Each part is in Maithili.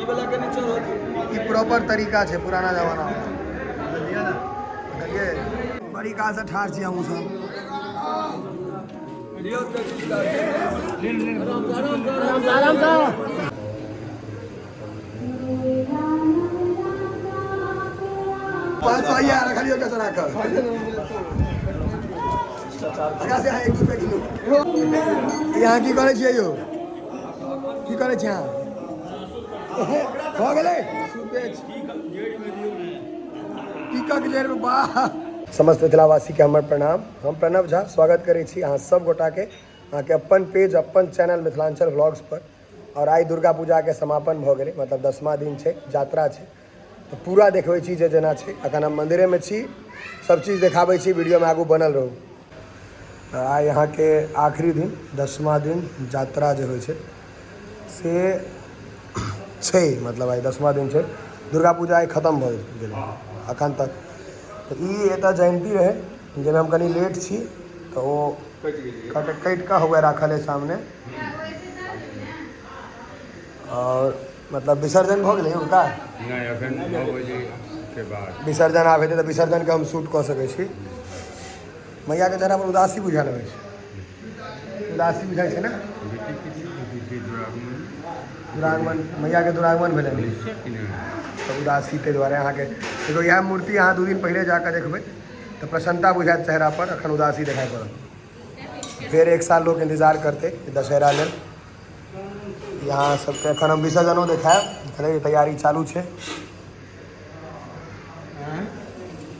ई प्रॉपर तरीका छै पुराना जमाना। देखिए बड़ी काल से ठाढ़ छी हमहूँ सब। 500 यार रखलियो कैसे राखल आगा से एक रुपये किलो। यहाँ की करै छियै यौ? की करै छी अहाँ? भऽ गेलै टीकाके जड़िमे। वाह। समस्त मिथिलावासीके हमर प्रणाम। हम प्रणव झा स्वागत करै छी अहाँ सब गोटाके अहाँके अपन पेज अपन चैनल मिथिलांचल व्लॉग्स पर। और आइ दुर्गा पूजाके समापन भऽ गेलै, मतलब 10वां दिन छै, यात्रा छै, तऽ पूरा देखबै छी जे जेना छै। अखन हम मन्दिरेमे छी, सब चीज देखाबै छी, वीडियोमे आगू बनल रहू। तऽ आइ अहाँके आखिरी दिन 10वां दिन यात्रा जे होइ छै से छै, मतलब आइ 10वां दिन छै, दुर्गा पूजा आइ खतम भऽ गेलै अखन तक। तऽ ई एतऽ जयन्ती रहै जाहिमे हम कनि लेट छी, तऽ ओ कटि कऽ हुए राखल है सामने। और मतलब विसर्जन भऽ गेलै हुनका? नहि, अखन 9 बजेके बाद विसर्जन आब हेतै, तऽ विसर्जनके हम शूट कऽ सकै छी। मैयाके चेहरा पर उदासी बुझा लगै छै, उदासी बुझाइ छै ने? दुरागमन, मैयाके दुरागमन भेलै तऽ उदासी, ताहि दुआरे अहाँके देखियौ इएह मूर्ति अहाँ 2 दिन पहिले जाकऽ देखबै तऽ प्रसन्नता बुझायत चेहरा पर, अखन उदासी देखाइ पड़त। फेर 1 साल लोक इंतजार करतै दशहरा लेल। यहाँ सबके एखन हम विसर्जनो देखायब। तैयारी चालू छै,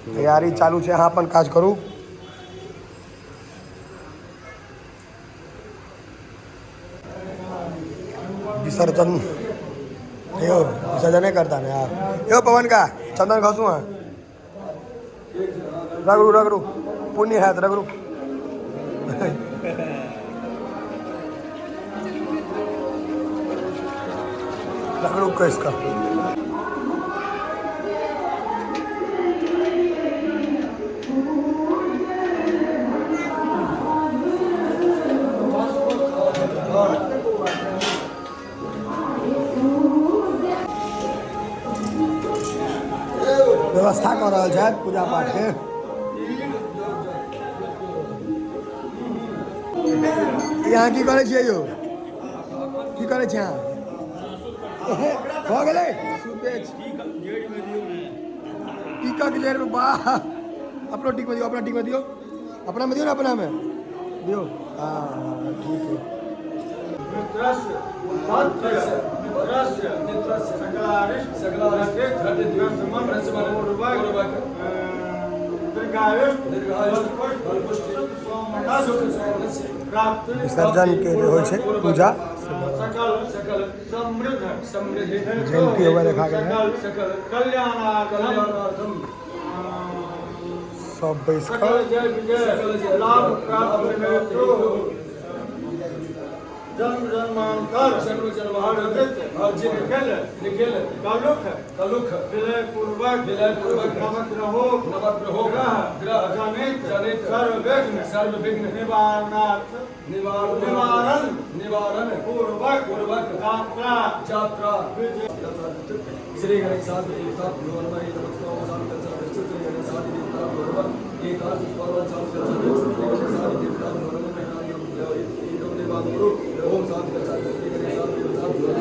तैयारी चालू छै, अहाँ अपन काज करू। विसर्जन यौ विसर्जने करता ने यार। यौ पवन का चंदन घसू, हाँ रगड़ू रगड़ू, पुण्य हैत, रगड़ू। रगड़ू कस कऽ व्यवस्था कऽ रहल छथि पूजा पाठ के। यहाँ की करै छियै यौ? की करै छी अहाँ? भऽ गेलै टीकाके जड़िमे। वाह। अपनो टीक में दियौ, अपना टीक में दियौ, अपना में दियौ ने, अपना में दियौ। हाँ ठीक है। विसर्जन के जे होइ छै पूजा जयंती हुए देखा गेल है। सब बैस कऽ जन्म जन्मांतर जन्म जन्मांतर अर्जित निखिल निखिल कलुख कलुख विलय पूर्वक विलय पूर्वक नवग्रहो नवग्रहो ग्रह ग्रह जनित जनित सर्वविघ्न सर्वविघ्न निवारणार्थ निवारण निवारण निवारण पूर्वक पूर्वक यात्रा यात्रा विजय श्री गणेशादि देवताभ्यो नमः। श्री गणेशादि देवताभ्यो नमः। श्री गणेशादि देवताभ्यो नमः। ओम शांति श्री गणेशादि देवताभ्यो नमः।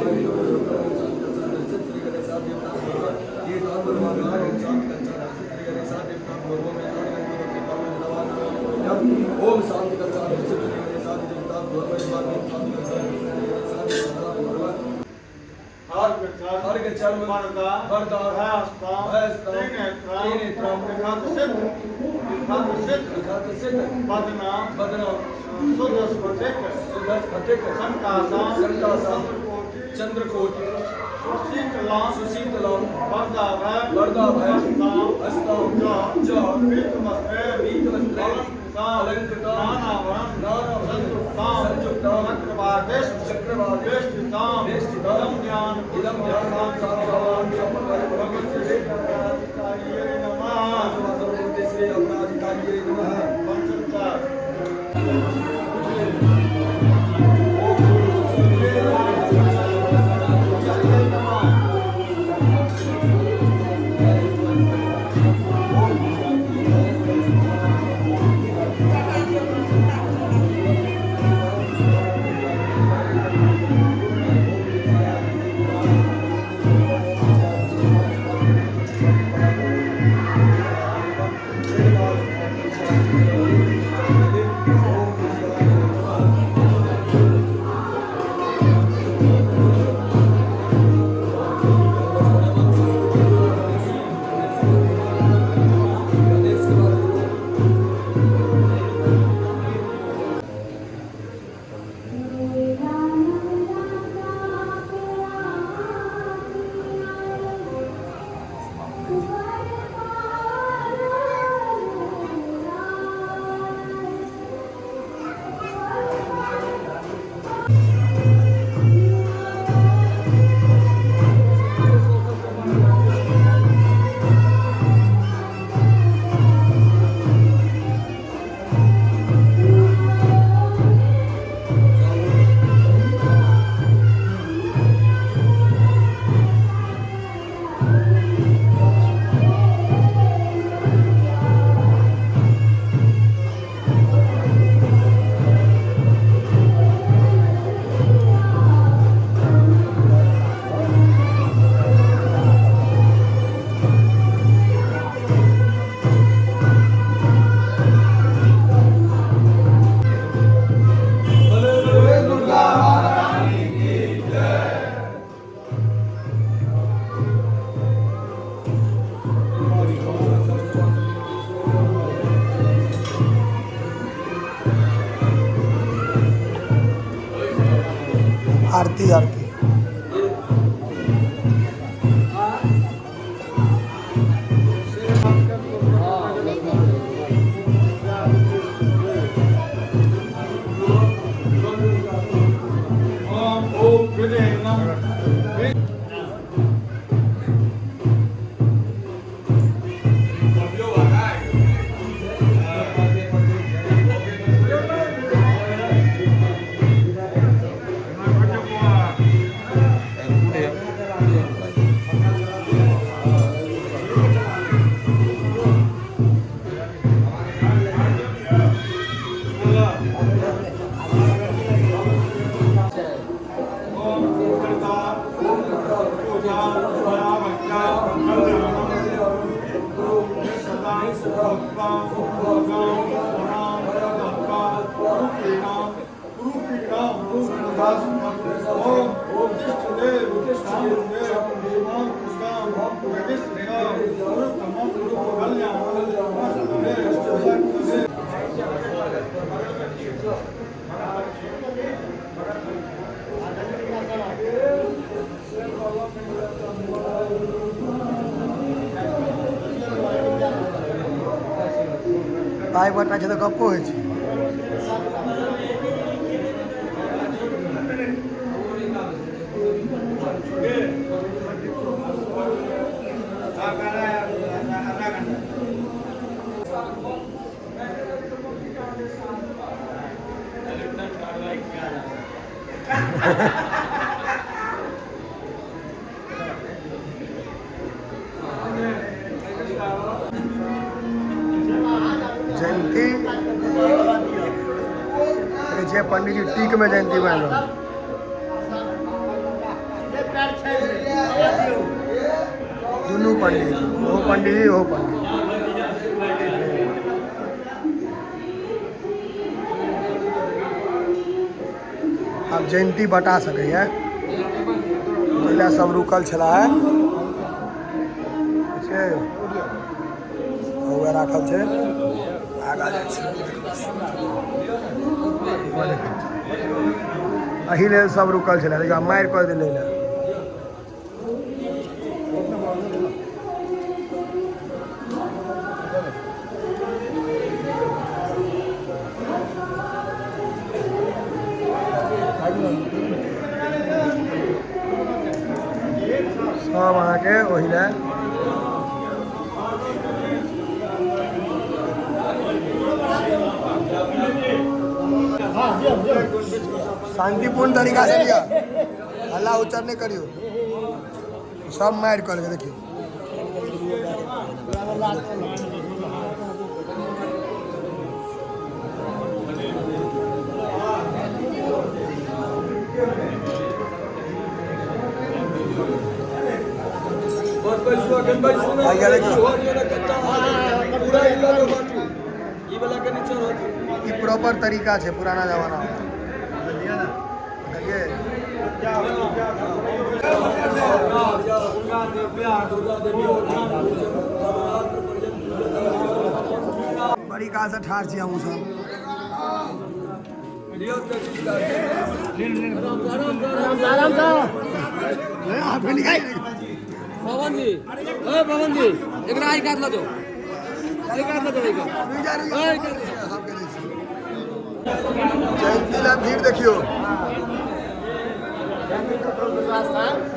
श्री गणेशादि देवताभ्यो नमः। श्री गणेशादि देवताभ्यो नमः। ओम शांति श्री गणेशादि देवताभ्यो नमः। अर्घ चर्म वरदा वरदा भयस्ता भयस्ता त्रिनेत्र त्रिनेत्र विघात सिद्ध विघात सिद्ध विघात सिद्ध बदना बदना शुद्ध स्फटिक शुद्ध स्फटिक संकासा संकासा चंद्रकोटि चंद्रकोटि सुशीतला सुशीतला वरदा भय वरदा भय अस्तां अस्तां च च पीतवस्त्रे पीतवस्त्रे अलंकृता अलंकृता नानावरण नानावरण संयुक्तां संयुक्तां चक्रवादेश चक्रवादेश वेष्टितां वेष्टितां इदं ध्यान इदं ध्यानं साक्षात् श्री अपराजितायै नमः। श्री अपराजितायै नमः। पंचोच्चार। जयंती आरती। पाइ बटा छै तऽ गप्पो होइ छै। जयंती जे पंडित जी टीक में जयंती बन रहल। दुनू पंडित जी, ओहो पंडित जी ओहो पंडित। आब जयंती बटा सकैया, पहिले सब रुकल छला है छै, वएह राखल छै। आगा जाइ छै, एहि लेल सब रुकल छलै, देखियौ मारि कऽ देलै ने। सब अहाँके ओहि लए शांतिपूर्ण तरीका से लिया, हल्ला उच्चर नहीं करियो, सब मारि कर के देखियो। ई प्रॉपर तरीका छै पुराना जमाना में। बड़ी काल से ठाढ़ छी हमहूँ सब। पवन जी, ओ पवन जी, एकरा I card ल जाओ, I card ल जाओ, I card. जयंती ला भीड़ देखियो,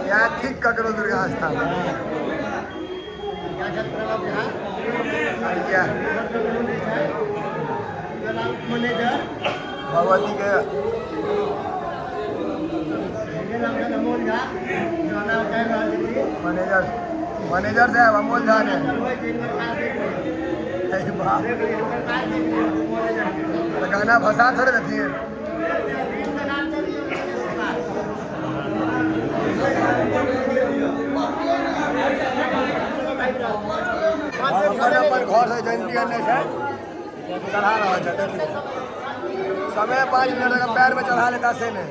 यहाँ ठीक ककरो दुर्गा स्थान। भगवती के मैनेजर, मैनेजर साहब अमोल झा ने गाना फंसा थोड़े देथिन। अपन अपन घर से जयंती आने छै, चढ़ा रहल छै। देखियौ समय 5 मिनट अगर पैर में चढ़ा लेता से नहीं।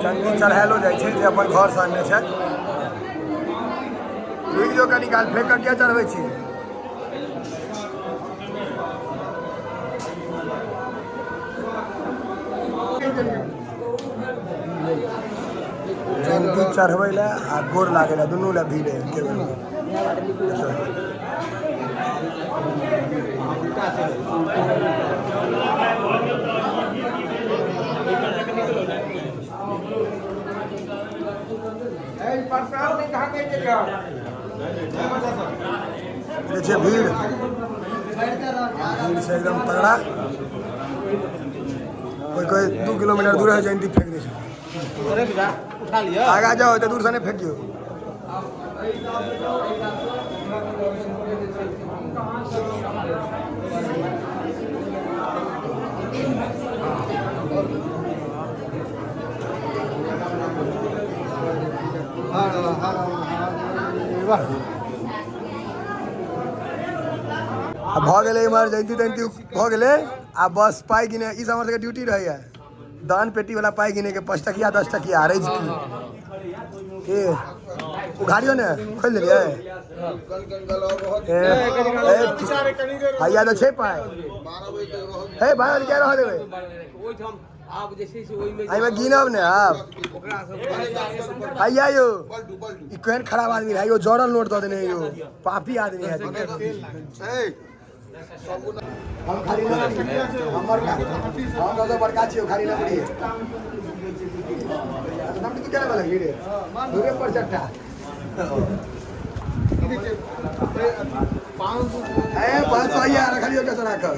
जयंती चढ़ायलो जाइ छै जे अपन घर से आनने छै। रुकि जो कनी काल, फेर किया चढ़बै छी? चढ़बै लए आ गोर लागै लए दुनू लए भीड़ है एके बेर। देखिए भीड़, भीड़ से एकदम तगड़ा। कोई कोई 2 किलोमीटर दूर है जयंती फेंक दे। आगा जाओ तो दूर से नहीं फेंकियो। आ भऽ गेलै इम्हर जयंती तयंती भऽ गेलै। आ बस पाइ गिने, ई सब हमर सबके ड्यूटी रहैया, दान पेटी वाला पाइ गिने के, 5 टकिया 10 टकिया रैज की उघारियो ने खोलि देलियै। हैया तऽ छै पाइ, हे 12 बजे रह देबै। आब जे छै से ओहिमे एहिमे गिनब ने आब। हैया यौ ई केहन खराब आदमी रहै यौ, जड़ल नोट दऽ देने यौ, पापी आदमी है। हम खाली हमर हम तऽ बड़का छियौ, खाली लकड़ी तू केना लगली रे दूरे पर चट्टा। ए 500 हैया रखलियो के चढ़ा कऽ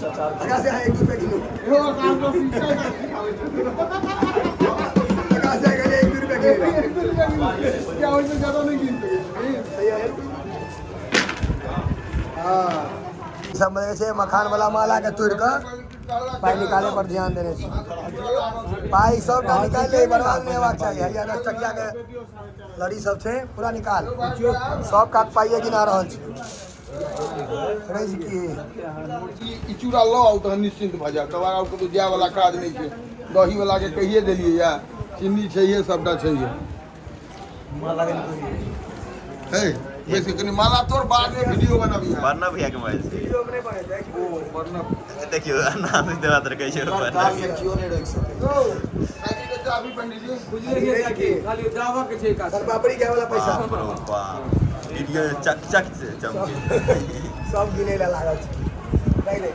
आगा से 1 रुपया गिनो। आगा से गेलै 1 रुपया गिनो। हाँ सब जे छै मखान वाला माला के तोड़ि कऽ पाइ निकाले पर ध्यान देने छै। पाइ सबटा निकालि ले, बर्बाद नहि हेबाक चाही। हैया 10 टकिया के लड़ी सब छै, पूरा निकाल, सब कात पाइए गिना रहल छै। की ई चूड़ा लऽ आउ तहन निश्चिन्त भऽ जायब, तब आब कतौ जाय वाला काज नहि छै। दही वाला के कहिए देलियै या चीनी छैहे, सबटा छैहे। हे बेसी कनि माला तोड़, बाद में वीडियो बनाबी। बर्ना भैया के मोबाइल से वीडियो नहि बनै छै। देखियो नाम देवा तर कहै छै बर्ना। केओ नहि रोकि सकै। साइकिल के चाबी पंडीजी बुझलियै कि खाली दावा के छै काज। पापड़ी के वाला पैसा बाप रो बाप, वीडियो चक चक चमके सब गिनै लए लागल छै। नहीं नहीं।